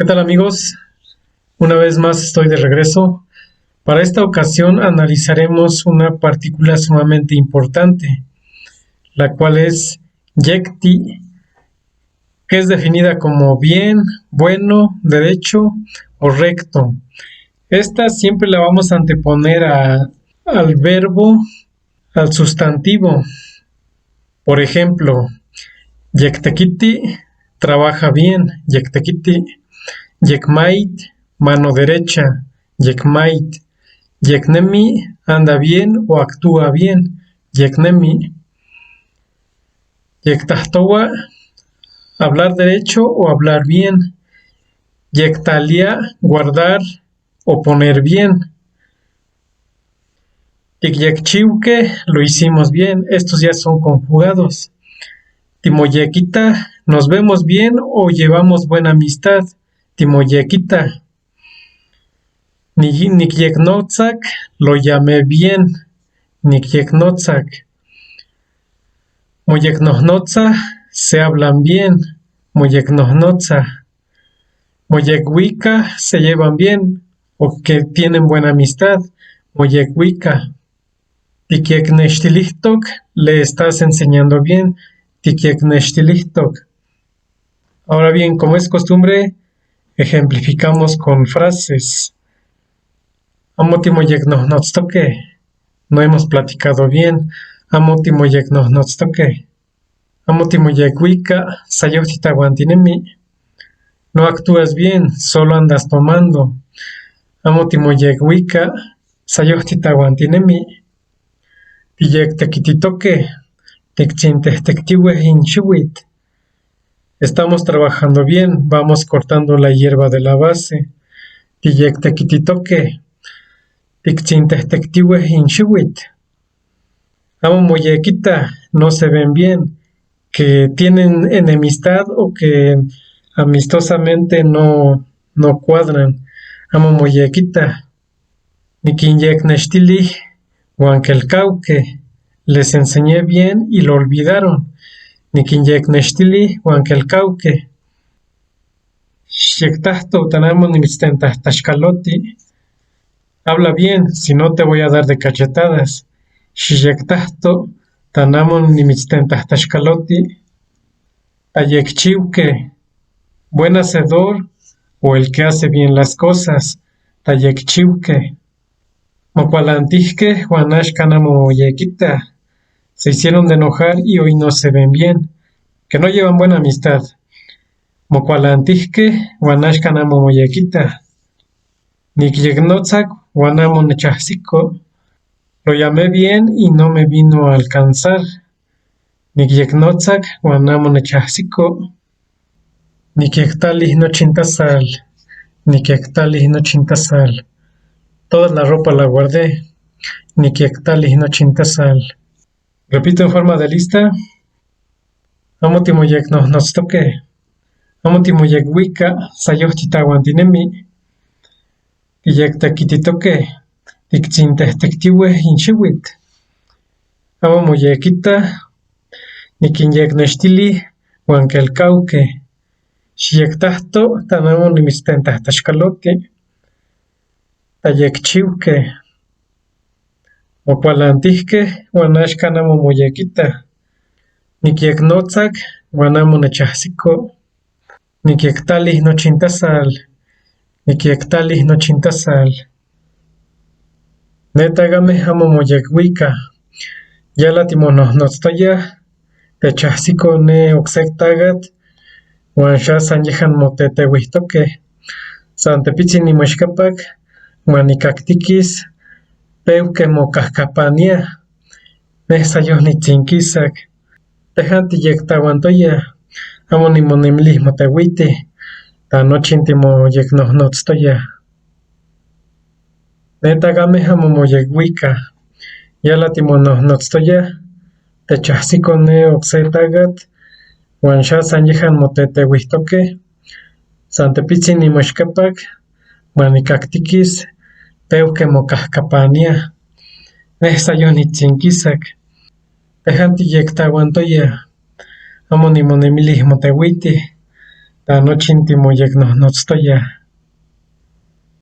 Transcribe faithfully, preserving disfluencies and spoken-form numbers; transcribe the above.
¿Qué tal, amigos? Una vez más estoy de regreso. Para esta ocasión analizaremos una partícula sumamente importante, la cual es yekti, que es definida como bien, bueno, derecho o recto. Esta siempre la vamos a anteponer a, al verbo, al sustantivo. Por ejemplo, yektekiti, trabaja bien, yektekiti. Yekmait, mano derecha, yekmait. Yeknemi, anda bien o actúa bien, yeknemi. Yektahtowa, hablar derecho o hablar bien. Yektalia, guardar o poner bien. Tikyekchiuke, lo hicimos bien. Estos ya son conjugados. Timoyekita, nos vemos bien o llevamos buena amistad. Timoyekita. Ni-, nikyeknotsak, lo llamé bien. Nikyeknotsak. Moyeknohnotsa, se hablan bien. Moyeknohnotsa. Moyekwika, se llevan bien o que tienen buena amistad. Moyekwika. Tikyeknextilihtok, le estás enseñando bien. Tikyeknextilihtok. Ahora bien, como es costumbre, ejemplificamos con frases. Amo timoyeknohnotstoke. No hemos platicado bien. Amo timoyeknohnotstoke. Amo timoyekwika, sayohtitawantinemi. No actúas bien, solo andas tomando. Amo timoyekwika, sayohtitawantinemi. Tiyektekititoke, tiktsintehtektihwe inchiwit. Estamos trabajando bien, vamos cortando la hierba de la base. Tiyektekititoke, tiktsintehtektihwe inchiwit. Amo moyekita, no se ven bien, que tienen enemistad o que amistosamente no, no cuadran. Amo moyekita. Nikinyeknextilih wankelkauke, les enseñé bien y lo olvidaron. Nikinyeknextilih wankelkauke. Xiyektahtó' tan amo nimitstentahtaxkaloti'. Habla bien, si no te voy a dar de cachetadas. Xiyektahtó' tan amo nimitstentahtaxkaloti'. Tayekchiuke, buen hacedor o el que hace bien las cosas. Tayekchiuke. Mokualantihke wan axkan amo moyekita. Se hicieron de enojar y hoy no se ven bien. Que no llevan buena amistad. Mokualantihke wan axkan amo moyekita. Nikyeknotsak wan amo nechahsiko'. Lo llamé bien y no me vino a alcanzar. Nikyeknotsak wan amo nechahsiko'. Nikyektalih nochi intasal. Nikyektalih nochi intasal. Toda la ropa la guardé. Nikyektalih nochi intasal. Repito en forma de lista. Amo timoyeknohnotstoke. Amo timoyekwika, sayohtitawantinemi. Tiyektekititoke, tiktsintehtektihwe inchiwit. Amo moyekita, nikinyeknextilih wankelkauke. Xiyektahtó' tan amo nimitstentahtaxkaloti'. Tayekchiuke. Mokualantihke wan axkan amo moyekita. Nikyeknotsak wan amo nechahsiko'. Nikyektalih nochi intasal. Nikyektalih nochi intasal. Ne tagameh amo moyekwika. Ya la timonohnotstoya techahsiko' ne okse' tagat, wan xasan yehan motetewihtoke. San tepitsin nimoxkapak, wan nikaktikis peuk ke mokahkapania. Ne sayon nitsinkisak. Tehan tiyektawantoya, amo nimonemilih motewiti, ta nochin timoyeknohnotstoya. Ne tagameh amo moyekwika. Ya la timonohnotstoya techahsiko' ne okse' tagat, wan xasan yehan motetewihtoke. San tepitsin nimoxkapak, wan nikaktikis peuk ke mokahkapania. Ne sayon nitsinkisak. Tehan tiyektawantoya, amo nimonemilih motewiti, ta Nochinti moyek noh notstoya.